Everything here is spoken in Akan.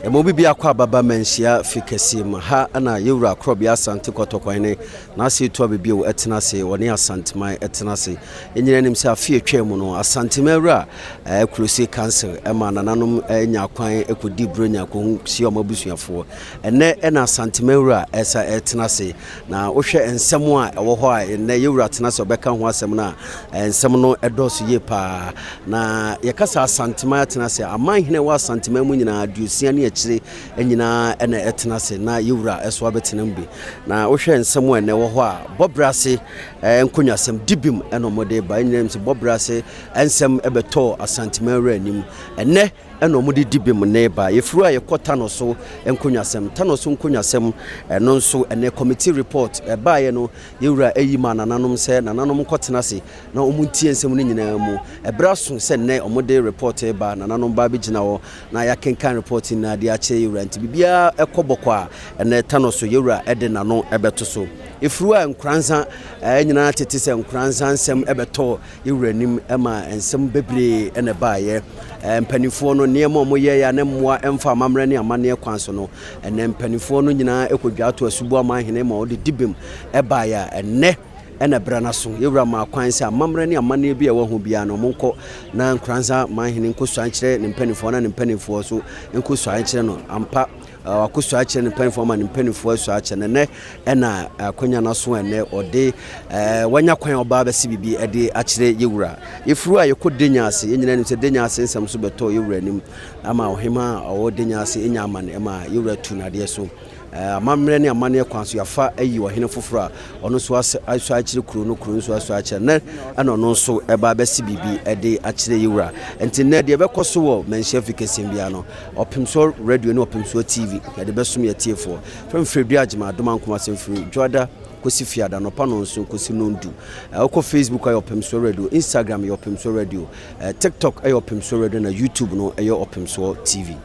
Ɛma obi biako ababa manhyia fi kɛseɛ mu ha na yɛwura Korɔbea Asante Kɔtɔkɔhene n'ase etu abɛbio ɛtena ase wɔne Asanteman ɛtena ase. Yɛn nim sɛ afe atwa mu no Asanteman wura Kurose Council ɛma nananom nya kwan ɛkɔdi Buronya kɔhu hyia wɔn abusuafoɔ. Ɛnɛ ɛna Asanteman wura ɛsa ɛtena ase na wohwɛ nsɛm a ɛwɔ hɔ a ɛnɛ yɛwura tena ase ɔbɛka ho asɛm no a nsɛm no ɛdɔɔso yie paa. Na yɛkasa Asanteman atena ase amanhene wɔ Asanteman mu nyinaa 60 ne akyire nyinaa ɛna ɛtena ase na yɛwura ɛso abɛtena mu bi. Na wohwɛ nsɛm a ɛnɛ wɔ hɔ a bɔbrɛ ase nkonnwasɛm dibim ɛna ɔmode ba. Nyinaa nim sɛ bɔbrɛ ase nsɛm ɛbɛtɔɔ Asanteman wura anim. Ɛnɛ ɛna ɔmode dibim ne ba. Yɛfiri a yɛkɔ Tano so nkonnwasɛm. Tano so nkonnwasɛm ɛno nso ɛnɛ committee report ɛbaeɛ no yɛwura ayi ma nananom sɛ nananom nkɔtena ase na ɔmo ntie nsɛm no nyinaa mu. Ɛberɛ aso sɛ nnɛ ɔmode report ba nananom ba bɛgyina hɔ na yɛakenkan report nyinaa de akyerɛ yɛwura. Nti biribiara ɛkɔ bɔkɔ a ɛnɛ Tano so yɛwura ɛde n'ano ɛbɛto so. Ɛfiri a Nkoransa nyinaa tete sɛ Nkoransa nsɛm ɛbɛtɔ yɛwura anim ɛma nsɛm bebree ɛna ɛbaeɛ. Mpanimfoɔ no nneɛma a wɔyɛeɛ a ne mmoa ɛmfa amammerɛ ne amanneɛ kwan so no ɛnɛ mpanimfoɔ no nyinaa ɛkɔdwa ato asubu amanhene ma ɔde dibem ɛbaeɛ a ɛnɛ ɛna berɛ no so yɛwura ma kwan sɛ amammerɛ ne amanneɛ bi a ɛwɔ ho biara no ɔmo na Nkoransa manhene nkɔsua nkyerɛ ne mpanimfoɔ na ne mpanimfoɔ so nkɔsua nkyerɛ no. Ampa wakɔsua akyerɛ ne mpanimfoɔ ma ne mpanimfoɔ asua akyerɛ no. Ɛnɛ ɛna akwanya no so ɛnɛ ɔde wanya kwan a ɔbaa bɛsi biribi ɛde akyerɛ yɛwura. Yɛfiri a yɛkɔ Denya ase. Yɛn nyinaa nim sɛ Denya ase nsɛm so bɛtɔ yɛwura anim ama ɔhema a ɔwɔ Denya ase ɛnya amane ɛma yɛwura tu nadeɛ so. Amammerɛ ne amanneɛ kwan so yɛafa ayi ɔhene foforɔ a ɔno nso asɔ akyerɛ kuro no, kuro nso asɔ akyerɛ nɛ ɛna ɔno nso ɛba bɛsi biribi ɛde akyerɛ yɛwura. Nti nnɛ deɛ ɛbɛkɔ so wɔ Manhyia fi kɛseɛ biara no, Ɔpemsoɔ Radio ne Ɔpemsoɔ TV yɛde bɛsom yɛ tiefoɔ. Fɛmfiri dua agyema adoma nkoma sɛ mfiri dwoada kɔsi fiada nɔpa 7 kɔsi 10. Wokɔ Facebook ɛyɛ Ɔpemsoɔ Radio, Instagram yɛ Ɔpemsoɔ Radio, TikTok ɛyɛ Ɔpemsoɔ Radio na YouTube no ɛyɛ Ɔpemsoɔ TV.